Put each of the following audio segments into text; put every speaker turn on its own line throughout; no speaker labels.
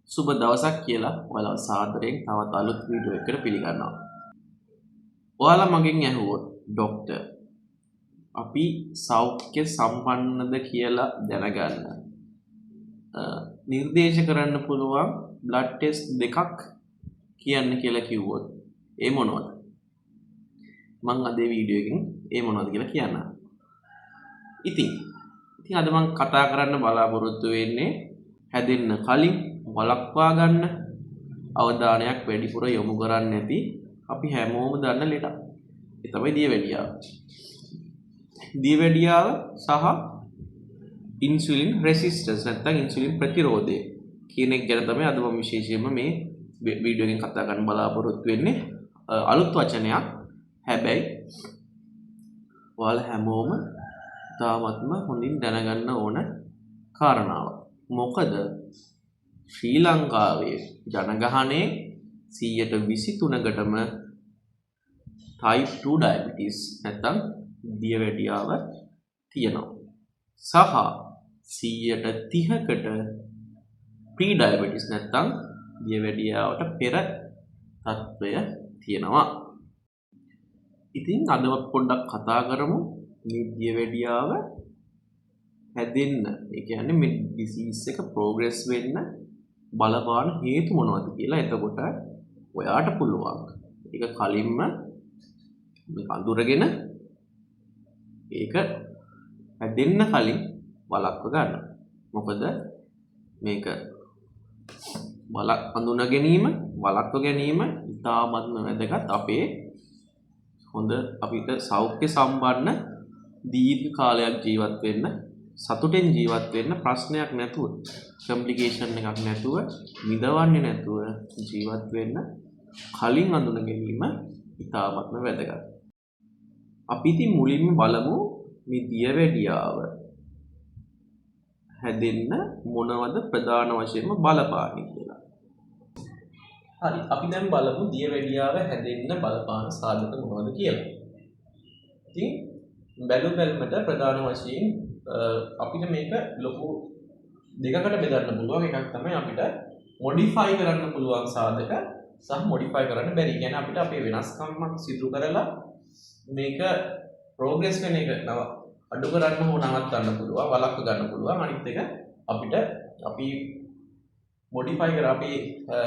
සුබ දවසක් කියලා ඔයාලව සාදරයෙන් තවත් අලුත් වීඩියෝ එකකට පිළිගන්නවා. ඔයාලා මගෙන් ඇහුවොත්, ඩොක්ටර්, අපි සෞඛ්‍ය සම්පන්නද කියලා දැනගන්න නිර්දේශ කරන්න පුළුවන් බ්ලඩ් ටෙස්ට් දෙකක් කියන්න කියලා කිව්වොත් ඒ මොනවද? මං අද මේ වීඩියෝ එකෙන් ඒ මොනවද කියලා කියන්නම්. ඉතින් ඉතින් අද මං කතා කරන්න බලාපොරොත්තු වෙන්නේ හැදෙන්න කලින් වළක්වා ගන්න අවධානයක් වැඩිපුර යොමු කරන්නේ නැති අපි හැමෝම දන්න ලෙඩක්. ඒ තමයි දියවැඩියාව. දියවැඩියාව සහ ඉන්සුලින් රෙසිස්ටන්ස් නැත්නම් ඉන්සුලින් ප්‍රතිරෝධය කියන එක ගැන තමයි අද මම විශේෂයෙන්ම මේ වීඩියෝ එකෙන් කතා කරන්න බලාපොරොත්තු වෙන්නේ. අලුත් වචනයක්. හැබැයි ඔයාලා හැමෝම ඉතාමත්ම හොඳින් දැනගන්න ඕන කාරණාවක්. මොකද ශ්‍රී ලංකාවේ ජනගහනයේ 23%කටම ටයිප් 2 ඩයබටිස් නැත්නම් දියවැඩියාව තියෙනවා. සහ 30%කට ප්‍රී ඩයබටිස් නැත්නම් දියවැඩියාවට පෙර තත්ත්වය තියෙනවා. ඉතින් අද අපි පොඩ්ඩක් කතා කරමු මේ දියවැඩියාව හැදෙන්න, ඒ කියන්නේ මේ ඩිසීස් එක ප්‍රෝග්‍රස් වෙන්න බලපාන හේතු මොනවද කියලා. එතකොට ඔයාට පුළුවන් ඒක කලින්ම මේක අඳුරගෙන ඒක හැදෙන්න කලින් වළක්ව ගන්න. මොකද මේක අඳුන ගැනීම, වළක්ව ගැනීම ඉතාමත්ම වැදගත් අපේ හොඳ අපිට සෞඛ්‍ය සම්පන්න දීර්ඝ කාලයක් ජීවත් වෙන්න, සතුටෙන් ජීවත් වෙන්න, ප්‍රශ්නයක් නැතුව, කම්ප්ලිකේෂන් එකක් නැතුව, විඳවන්නේ නැතුව ජීවත් වෙන්න කලින් අඳුන ගැනීම ඉතාමත්ම වැදගත්. අපි ඉතින් මුලින්ම බලමු මේ දියවැඩියාව හැදෙන්න මොනවද ප්‍රධාන වශයෙන්ම බලපාන්නේ කියලා. හරි, අපි දැන් බලමු දියවැඩියාව හැදෙන්න බලපාන සාධක මොනවද කියලා. ඉතින් බැලු බැල්මට ප්‍රධාන වශයෙන් අපිට මේක ලොකු දෙකකට බෙදන්න පුළුවන්. එකක් තමයි අපිට මොඩිෆයි කරන්න පුළුවන් සාධක සහ මොඩිෆයි කරන්න බැරි. කියන්නේ අපිට අපේ වෙනස්කමක් සිදු කරලා මේක ප්‍රෝග්‍රස් වෙන එක නව අඩු කරන්න හෝ නවත්තන්න පුළුවන්, වළක්ව ගන්න පුළුවන්. අනිත් එක අපිට අපි මොඩිෆයි කර අපේ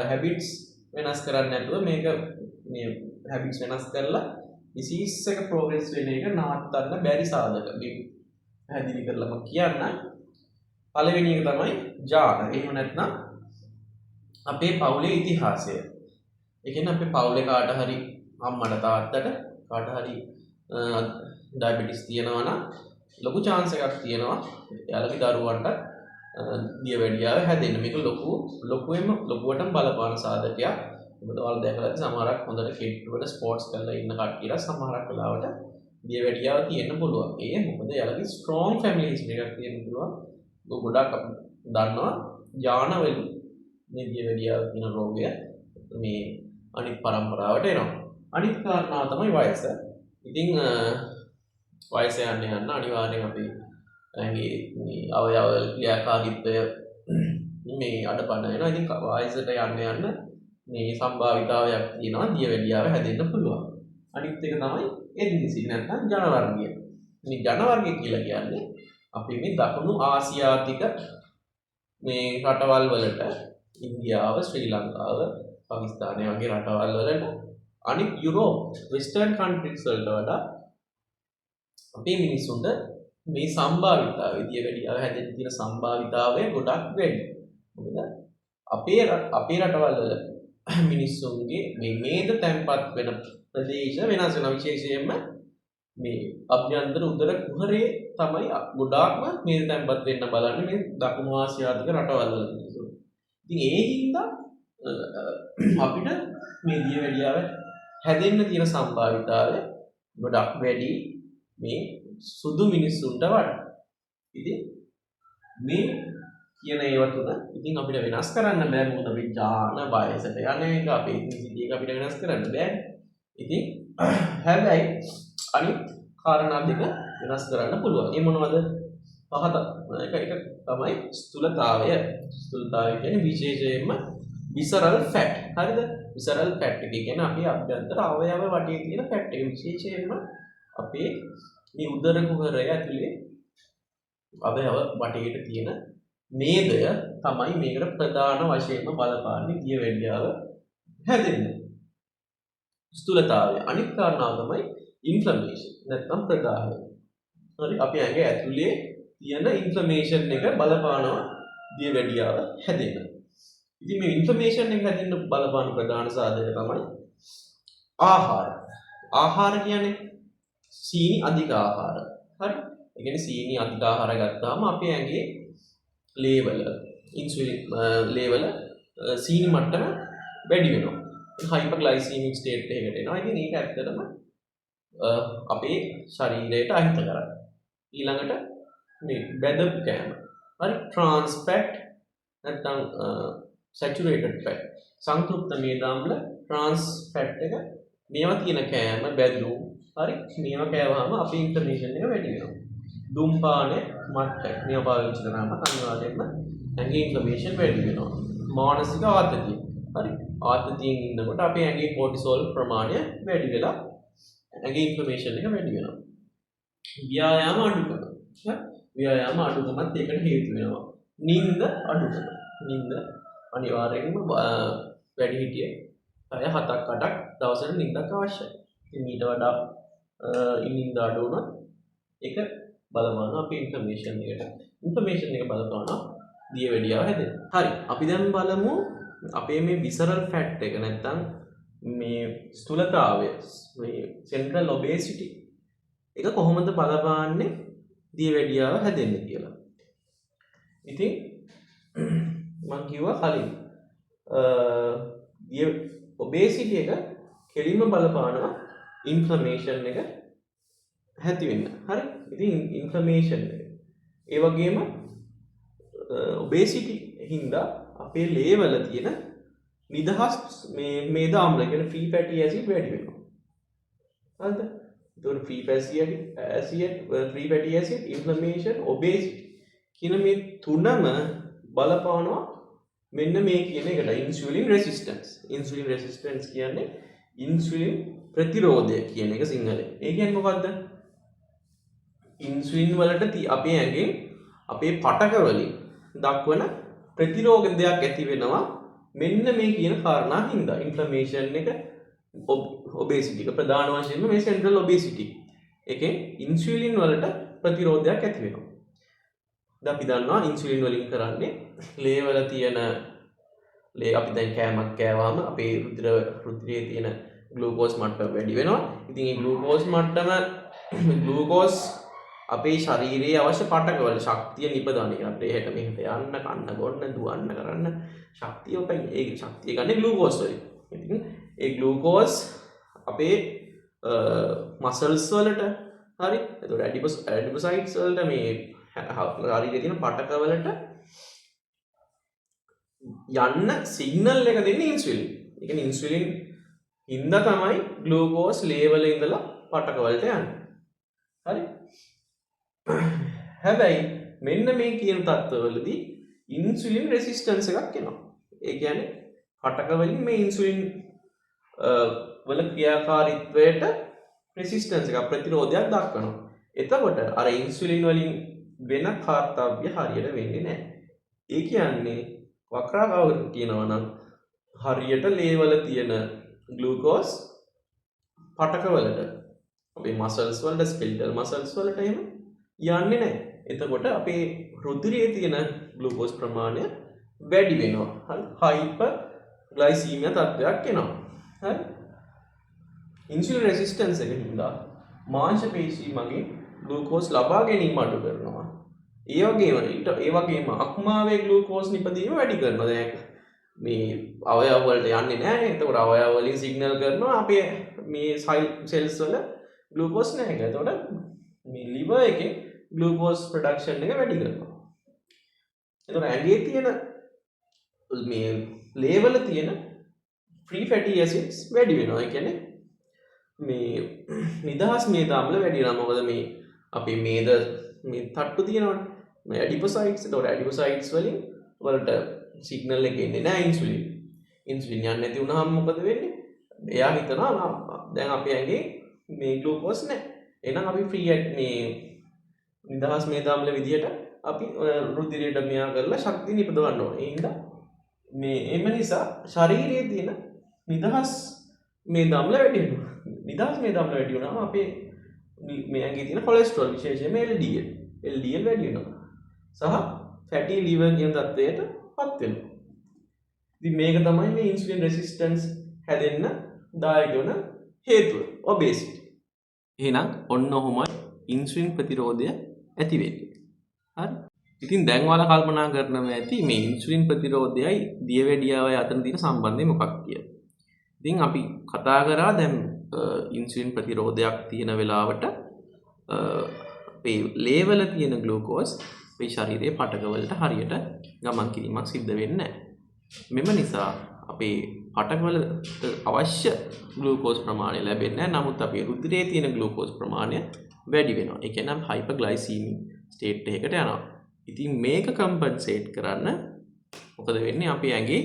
හැබිට්ස් වෙනස් කරන්න නැතුව මේක මේ හැබිට්ස් වෙනස් කරලා ඩිසීස් එක ප්‍රෝග්‍රස් වෙන එක නවත්තන්න බැරි සාධක. මේ පැහැදිලි කරලා මම කියන්න. පළවෙනි එක තමයි ජාන. එහෙම නැත්නම් අපේ පවුලේ ඉතිහාසය. ඒ කියන්නේ අපේ පවුලේ කාට හරි අම්මට තාත්තට කාට හරි ඩයබටිස් තියෙනවා නම් ලොකු චාන්ස් එකක් තියෙනවා එයාලගේ දරුවන්ට දියවැඩියාව හැදෙන්න. මේක ලොකු ලොකුවෙන්ම ලොකුවටම බලපාන සාධකයක්. මොකද ඔයාලා දැකලා ඇති සමහරක් හොඳට කෙට්ටුවට ස්පෝර්ට්ස් කරලා ඉන්න කට්ටියට සමහරක් වෙලාවට දියවැඩියාව තියෙන්න පුළුවන්. ඒ මොකද එයාලගේ ස්ට්‍රෝං ෆැමිලි හිස්ටරි එකක් තියෙන්න පුළුවන්. ගොඩක් අපි දන්නවා ජාන වලින් මේ දියවැඩියාව කියන රෝගය මේ අනිත් පරම්පරාවට එනවා. අනිත් කාරණාව තමයි වයස. ඉතින් වයස යන්න යන්න අනිවාර්යෙන් අපි ඇඟේ මේ අවයව ක්‍රියාකාරීත්වය මේ අඩපණ වෙනවා. ඉතින් වයසට යන්න යන්න මේ සම්භාවිතාවයක් තියෙනවා දියවැඩියාව හැදෙන්න පුළුවන්. අනිත් එක තමයි එත්නිසිටි නැත්නම් ජන වර්ගය. මේ ජන වර්ගය කියලා කියන්නේ අපි මේ දකුණු ආසියාතික මේ රටවල් වලට, ඉන්දියාව, ශ්‍රී ලංකාව, පාකිස්තානය වගේ රටවල් වලට අනිත් යුරෝප් වෙස්ටර්න් කන්ට්‍රීස් වලට වඩා අපේ මිනිස්සුන්ට මේ සම්භාවිතාවය, දියවැඩියාව හැදෙන්න තියෙන සම්භාවිතාවය ගොඩක් වැඩි. මොකද අපේ රටවල් වල මිනිස්සුන්ගේ මේ මේද තැන්පත් වෙන ප්‍රදේශ වෙනස් වෙනවා. විශේෂයෙන්ම මේ අභ්‍යන්තර උදර කුහරේ තමයි ගොඩාක්ම මේද තැන්පත් වෙන්න බලන්නේ මේ දකුණු ආසියාතික රටවල් වල මිනිස්සු. ඉතින් ඒ හින්දා අපිට මේ දියවැඩියාව හැදෙන්න තියෙන සම්භාවිතාවය ගොඩක් වැඩි මේ සුදු මිනිස්සුන්ට වඩා. ඉතින් මේ කියන ඒවා තුන ඉතින් අපිට වෙනස් කරන්න බෑ. මොකද අපි ජාන, වයසට යන එක, අපේ එත්නිසිටි එක අපිට වෙනස් කරන්න බෑ. ඉතින් හැබැයි අනිත් කාරණා දෙක වෙනස් කරන්න පුළුවන්. ඒ මොනවද? පහත එක එක තමයි ස්ථූලතාවය. ස්ථූලතාවය කියන්නේ විශේෂයෙන්ම විසරල් ෆැට්. හරිද? විසරල් ෆැට් එක කියන්නේ අපේ අභ්‍යන්තර අවයව වටේ තියෙන ෆැට් එක. විශේෂයෙන්ම අපේ මේ උදර කුහරය ඇතුලේ අවයව වටේට තියෙන මේදය තමයි මේකට ප්‍රධාන වශයෙන්ම බලපාන්නේ දියවැඩියාව හැදෙන්න. ස්ථූලතාවය. අනිත් කාරණාව තමයි ඉන්ෆ්ලමේෂන් නැත්නම් ප්‍රදාහය. හරි, අපි ඇඟ ඇතුලේ තියෙන ඉන්ෆ්ලමේෂන් එක බලපානවා දියවැඩියාව හැදෙන්න. ඉතින් මේ ඉන්ෆ්ලමේෂන් එක හැදෙන්න බලපාන ප්‍රධාන සාධක තමයි ආහාර. ආහාර කියන්නේ සීනි අධික ආහාර. හරි? ඒ කියන්නේ සීනි අධික ආහාර ගත්තාම අපේ ඇඟේ ලේවල ඉන්සුලින් ලේවල සීනි මට්ටම වැඩි වෙනවා. හයිපර්ග්ලයිසීමික් ස්ටේට් එකකට එනවා. ඉතින් ඒක ඇත්තටම අපේ ශරීරයට අහිතකරයි. ඊළඟට මේ බැදපු කෑම. හරි, ට්‍රාන්ස් ෆැට් නැත්නම් සැචුරේටඩ් ෆැට්, සංතෘප්ත මේදාම්ල, ට්‍රාන්ස් ෆැට් එක මේවා තියෙන කෑම, බැදු, හරි, මේවා කෑවහම අපේ ඉන්ෆ්ලමේෂන් එක වැඩි වෙනවා. දුම්පානය, මත්පැන් මේවා පාවිච්චි කරාම අනිවාර්යයෙන්ම ඇඟේ ඉන්ෆ්ලමේෂන් වැඩි වෙනවා. මානසික ආතතිය. හරි, ආතතියෙන් ඉන්නකොට අපේ ඇඟේ කෝටිසෝල් ප්‍රමාණය වැඩි වෙලා ඇඟේ ඉන්ෆ්ලමේෂන් එක වැඩි වෙනවා. ව්‍යායාම අඩුකම. හරි, ව්‍යායාම අඩුකමත් ඒකට හේතු වෙනවා. නින්ද අඩුකම. නින්ද අනිවාර්යයෙන්ම වැඩිහිටියෙක් පැය 7ක් 8ක් දවසට නින්දක් අවශ්‍යයි. ඉතින් ඊට වඩා නින්ද අඩු වුණොත් ඒක බලපානවා අපේ ඉන්ෆ්ලමේෂන් එකට. ඉන්ෆ්ලමේෂන් එක බලපානවා දියවැඩියාව හැදෙන්න. හරි, අපි දැන් බලමු අපේ මේ විසරල් ෆැට් එක නැත්තම් මේ ස්ථූලතාවය, මේ සෙන්ට්‍රල් ඔබේසිටි එක කොහොමද බලපාන්නේ දියවැඩියාව හැදෙන්න කියලා. ඉතින් මං කිව්වා කලින් දිය ඔබේසිටි එක කෙලින්ම බලපානවා ඉන්ෆ්ලමේෂන් එක ඇති වෙන්න. හරි? ඉතින් ඉන්ෆ්ලමේෂන් එක. ඒ වගේම ඔබේසිටි හින්දා අපේ ලේවල තියෙන නිදහස් මේ මේද අම්ල කියන්නේ ෆ්‍රී ෆැටි ඇසිඩ් වැඩි වෙනවා. හරිද? එතකොට free fatty acid, free fatty acid, inflammation, obesity කියන මේ තුනම බලපානවා මෙන්න මේ කියන එකට, ඉන්සුලින් රෙසිස්ටන්ස්. ඉන්සුලින් රෙසිස්ටන්ස් කියන්නේ ඉන්සුලින් ප්‍රතිරෝධය කියන එක සිංහලෙන්. ඒ කියන්නේ මොකද්ද? ඉන්සුලින් වලට අපේ ඇඟෙන් අපේ පටක වලින් දක්වන ප්‍රතිරෝධයක් ඇති වෙනවා මෙන්න මේ කියන කාරණා හින්දා. ඉන්ෆ්ලමේෂන් එක, ඔබේසිටි එක, ප්‍රධාන වශයෙන්ම මේ සෙන්ට්‍රල් ඔබේසිටි එකෙන් ඉන්සුලින් වලට ප්‍රතිරෝධයක් ඇති වෙනවා. දැන් අපි දන්නවා ඉන්සුලින් වලින් කරන්නේ ලේ වල තියෙන ලේ, අපි දැන් කෑමක් කෑවම අපේ රුධිරයේ තියෙන ග්ලූකෝස් මට්ටම වැඩි වෙනවා. ඉතින් මේ ග්ලූකෝස් මට්ටම, ග්ලූකෝස් අපේ ශරීරයේ අවශ්‍ය පටකවල ශක්තිය නිපදවන එක. අපිට එහෙට මෙහෙට යන්න, කන්න බොන්න, දුවන්න කරන්න ශක්තිය උපන්. ඒ ශක්තිය ගන්නේ ග්ලූකෝස් වලින්. ඉතින් ඒ ග්ලූකෝස් අපේ මසල්ස් වලට, හරි, එතකොට ඇඩිපොසයිට්ස් වලට, මේ ශරීරයේ තියෙන පටක වලට යන්න සිග්නල් එක දෙන්නේ ඉන්සුලින්. ඒ කියන්නේ ඉන්සුලින් හින්දා තමයි ග්ලූකෝස් ලේ වල ඉඳලා පටක වලට යන්නේ. හරි? හැබැයි මෙන්න මේ කියන තත්ත්වවලදී ඉන්සුලින් රෙසිස්ටන්ස් එකක් එනවා. ඒ කියන්නේ පටක වලින් මේ ඉන්සුලින් වල ක්‍රියාකාරීත්වයට රෙසිස්ටන්ස් එකක්, ප්‍රතිරෝධයක් දක්වනවා. එතකොට අර ඉන්සුලින් වලින් වෙන කාර්යය හරියට වෙන්නේ නැහැ. ඒ කියන්නේ වක්‍රාකාරව කියනවා නම් හරියට ලේ වල තියෙන ග්ලූකෝස් පටක වලට, අපේ මසල්ස් වලට, ස්කෙලිටල් මසල්ස් වලට එහෙම යන්නේ නැහැ. එතකොට අපේ රුධිරයේ තියෙන ග්ලූකෝස් ප්‍රමාණය වැඩි වෙනවා. හරි, හයිපර් ග්ලයිසීමියා තත්ත්වයක් එනවා. හරි, ඉන්සුලින් රෙසිස්ටන්ස් එක හින්දා මාංශ පේශී මගින් ග්ලූකෝස් ලබා ගැනීම අඩු කරනවා. ඒ වගේම ඊට ඒ වගේම අක්මාවේ ග්ලූකෝස් නිපදවීම වැඩි කරනවා. දැන් මේ අවයව වලට යන්නේ නැහැ නේ. එතකොට අවයව වලින් සිග්නල් කරනවා අපේ මේ සෙල්ස් වල ග්ලූකෝස් නැහැ කියලා. එතකොට මේ ලිවර් එකේ ග්ලූකෝස් ප්‍රොඩක්ෂන් එක වැඩි කරනවා. එතකොට ඇඟේ තියෙන මේ ලේවල තියෙන ෆ්‍රී ෆැටි ඇසිඩ්ස් වැඩි වෙනවා. ඒ කියන්නේ මේ නිදහස් මේද අම්ල වැඩි වෙනවා. මොකද මේ අපේ මේද මේ තට්ටු තියෙනවනේ. මේ ඇඩිපොසයිට්ස්. එතකොට ඇඩිපොසයිට්ස් වලට සිග්නල් එක එන්නේ නැහැ ඉන්සුලින්. ඉන්සුලින් යන්නේ නැති වුණාම මොකද වෙන්නේ? එයා හිතනවා දැන් අපේ ඇඟේ මේ ග්ලූකෝස් නැහැ. එහෙනම් අපි ෆ්‍රී මේ නිදහස් මේදාම්ල විදියට අපි රුධිරයට මෙයා කරලා ශක්තිය නිපදවන්න ඕනේ. ඒ හින්දා මේ එම නිසා ශරීරයේ තියෙන නිදහස් මේදාම්ල වැඩි වෙනවා. නිදහස් මේදාම්ල වැඩි වුණාම අපේ මේ ඇඟේ තියෙන කොලෙස්ටරෝල් විශේෂයෙන්ම LDL LDL වැඩි වෙනවා. සහ ෆැටි ලිවර් කියන තත්ත්වයට පත් වෙනවා. ඉතින් මේක තමයි මේ ඉන්සුලින් රෙසිස්ටන්ස් හැදෙන්න දායක වන හේතුව, ඔබේසිටි. එහෙනම් ඔන්න ඔහොමයි ඉන්සුලින් ප්‍රතිරෝධය ඇති වෙන්නේ. හරි. ඉතින් දැන් ඔයාලා කල්පනා කරනවා ඇති මේ ඉන්සුලින් ප්‍රතිරෝධයයි දියවැඩියාවයි අතර තියෙන සම්බන්ධය මොකක්ද කියලා. ඉතින් අපි කතා කරා දැන් ඉන්සුලින් ප්‍රතිරෝධයක් තියෙන වෙලාවට අපේ ලේවල තියෙන ග්ලූකෝස් අපේ ශරීරයේ පටකවලට හරියට ගමන් කිරීමක් සිද්ධ වෙන්නේ නැහැ. මෙම නිසා අපේ පටකවලට අවශ්‍ය ග්ලූකෝස් ප්‍රමාණය ලැබෙන්නේ නැහැ. නමුත් අපේ රුධිරයේ තියෙන ග්ලූකෝස් ප්‍රමාණය වැඩි වෙනවා. ඒ කියන්නේ අපි හයිපර්ග්ලයිසීමික් ස්ටේට් එකකට යනවා. ඉතින් මේක කම්පන්සේට් කරන්න මොකද වෙන්නේ? අපේ ඇඟේ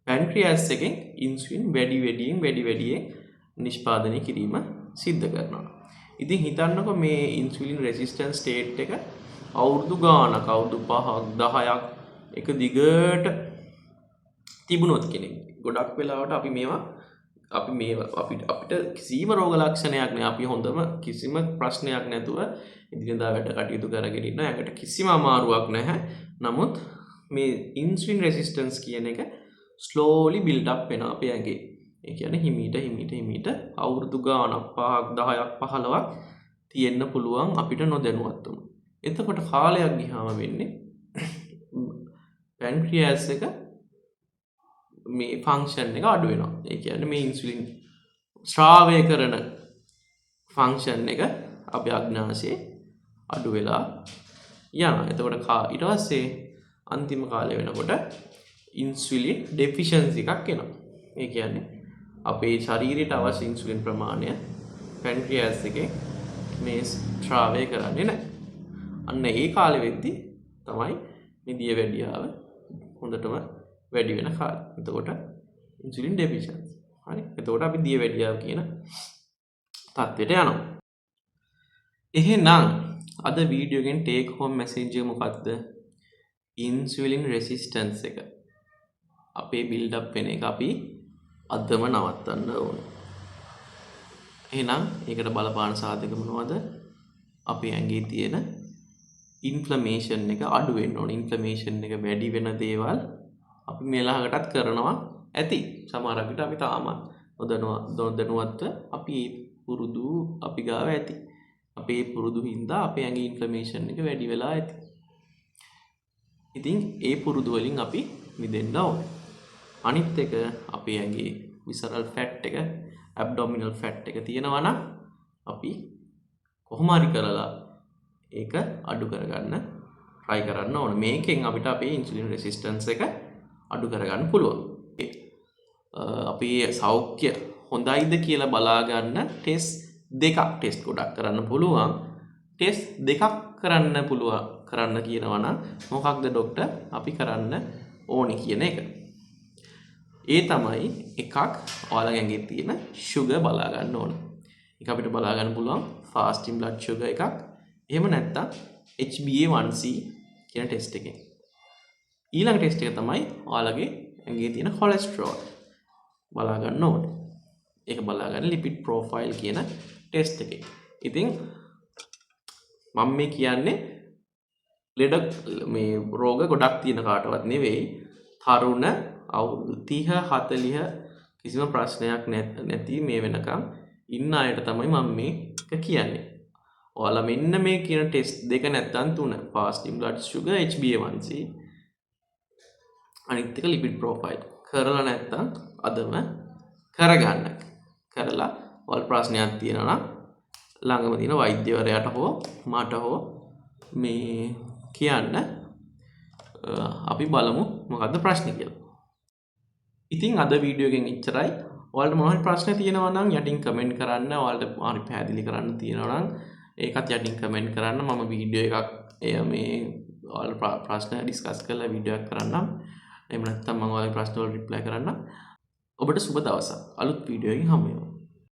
පැන්ක්‍රියාස් එකෙන් ඉන්සුලින් වැඩි වැඩියෙන් වැඩි වැඩියෙන් නිෂ්පාදනය කිරීම සිද්ධ කරනවා. ඉතින් හිතන්නකෝ මේ ඉන්සුලින් රෙසිස්ටන්ස් ස්ටේට් එක අවුරුදු ගාණක්, අවුරුදු 5ක් 10ක් එක දිගට තිබුණොත් කෙනෙක්. ගොඩක් වෙලාවට අපි මේවා අපි මේවා අපිට අපිට කිසිම රෝග ලක්ෂණයක් නෑ. අපි හොඳම කිසිම ප්‍රශ්නයක් නැතුව එදිනෙදා වැඩ කටයුතු කරගෙන ඉන්නවා. ඇඟට කිසිම අමාරුවක් නැහැ. නමුත් මේ ඉන්සුලින් රෙසිස්ටන්ස් කියන එක ස්ලෝලි බිල්ඩ් අප් වෙනවා අපේ ඇඟේ. ඒ කියන්නේ හිමීට හිමීට හිමීට අවුරුදු ගාණක් 5ක් 10ක් 15ක් තියෙන්න පුළුවන් අපිට නොදැනුවත්වම. එතකොට කාලයක් ගියාම වෙන්නේ පැන්ක්‍රියාස් එක මේ ෆන්ක්ෂන් එක අඩු වෙනවා. ඒ කියන්නේ මේ ඉන්සුලින් ශ්‍රාවය කරන ෆන්ක්ෂන් එක අපේ අග්නාශයේ අඩු වෙලා යනවා. එතකොට ඊට පස්සේ අන්තිම කාලය වෙනකොට ඉන්සුලින් ඩෙෆිෂන්සි එකක් එනවා. ඒ කියන්නේ අපේ ශරීරයට අවශ්‍ය ඉන්සුලින් ප්‍රමාණය පැන්ක්‍රියාස් එකේ මේ ශ්‍රාවය කරන්නේ නැහැ. අන්න ඒ කාලෙ වෙද්දි තමයි මේ දියවැඩියාව හොඳටම වැඩි වෙන කාලය. එතකොට ඉන්සුලින් ඩෙෆිෂන්සි. හරි. එතකොට අපි දියවැඩියාව කියන තත්ත්වයට යනවා. එහෙනම් අද වීඩියෝ එකෙන් ටේක් හෝම් මැසේජ් එක මොකද්ද? ඉන්සුලින් රෙසිස්ටන්ස් එක අපේ බිල්ඩ් අප් වෙන එක අපි අදම නවත්තන්න ඕනේ. එහෙනම් ඒකට බලපාන සාධක මොනවද? අපේ ඇඟේ තියෙන ඉන්ෆ්ලමේෂන් එක අඩු වෙන්න ඕනේ. ඉන්ෆ්ලමේෂන් එක වැඩි වෙන දේවල් අපි මෙලහකටත් කරනවා ඇති. සමහර විට අපි තාමත් නොදැනුවත්ව අපි ඒ පුරුදු අපි ගාව ඇති. අපේ පුරුදු හින්දා අපේ ඇඟේ ඉන්ෆ්ලමේෂන් එක වැඩි වෙලා ඇති. ඉතින් ඒ පුරුදු වලින් අපි මිදෙන්න ඕනේ. අනිත් එක අපේ ඇඟේ විසරල් ෆැට් එක, ඇබ්ඩොමිනල් ෆැට් එක තියෙනවා නම් අපි කොහොම හරි කරලා ඒක අඩු කරගන්න try කරන්න ඕනේ. මේකෙන් අපිට අපේ ඉන්සුලින් රෙසිස්ටන්ස් එක අඩු කරගන්න පුළුවන්. අපේ සෞඛ්‍ය හොඳයිද කියලා බලා ගන්න ටෙස්ට් දෙකක්, ටෙස්ට් ගොඩක් කරන්න පුළුවන්. ටෙස්ට් දෙකක් කරන්න පුළුවන් කරන්න කියනවා නම් මොකක්ද ඩොක්ටර් අපි කරන්න ඕනේ කියන එක. ඒ තමයි එකක් ඔයාලගේ ඇඟේ තියෙන ෂුගර් බලා ගන්න ඕන. ඒක අපිට බලා ගන්න පුළුවන් ෆාස්ටිං බ්ලඩ් ෂුගර් එකක්. එහෙම නැත්නම් HbA1c කියන ටෙස්ට් එකෙන්. ඊළඟ ටෙස්ට් එක තමයි ඔයාලගේ ඇඟේ තියෙන කොලෙස්ටරෝල් බලා ගන්න ඕනේ. ඒක බලා ගන්න ලිපිඩ් ප්‍රොෆයිල් කියන ටෙස්ට් එකෙන්. ඉතින් මම මේ කියන්නේ ලෙඩ මේ රෝග ගොඩක් තියෙන කාටවත් නෙවෙයි. තරුණ අවුරුදු 30 40 කිසිම ප්‍රශ්නයක් නැති මේ වෙනකම් ඉන්න අයට තමයි මම මේක කියන්නේ. ඔයාලා මෙන්න මේ කියන ටෙස්ට් දෙක නැත්තම් තුන, ෆාස්ටිං බ්ලඩ් ෂුගර්, HbA1c, අනිත් එක ලිපිඩ් ප්‍රොෆයිල් කරලා නැත්තම් අදම කරගන්න. කරලා ඔයාලා ප්‍රශ්නයක් තියෙනවා නම් ළඟම තියෙන වෛද්‍යවරයාට හෝ මට හෝ මේ කියන්න, අපි බලමු මොකද්ද ප්‍රශ්නේ කියලා. ඉතින් අද වීඩියෝ එකෙන් එච්චරයි. ඔයාලට මොනවා හරි ප්‍රශ්න තියෙනවා නම් යටින් කමෙන්ට් කරන්න. ඔයාලට මොනවා හරි පැහැදිලි කරන්න තියෙනවා නම් ඒකත් යටින් කමෙන්ට් කරන්න. මම වීඩියෝ එකක් එය මේ ඔයාලා ප්‍රශ්න ඩිස්කස් කරලා වීඩියෝ එකක් කරන්නම්. එහෙම නැත්නම් මම ඔයාලගේ ප්‍රශ්න වලට රිප්ලයි කරන්නම්. ඔබට සුබ දවසක්. අලුත් වීඩියෝ එකකින් හමු වෙමු.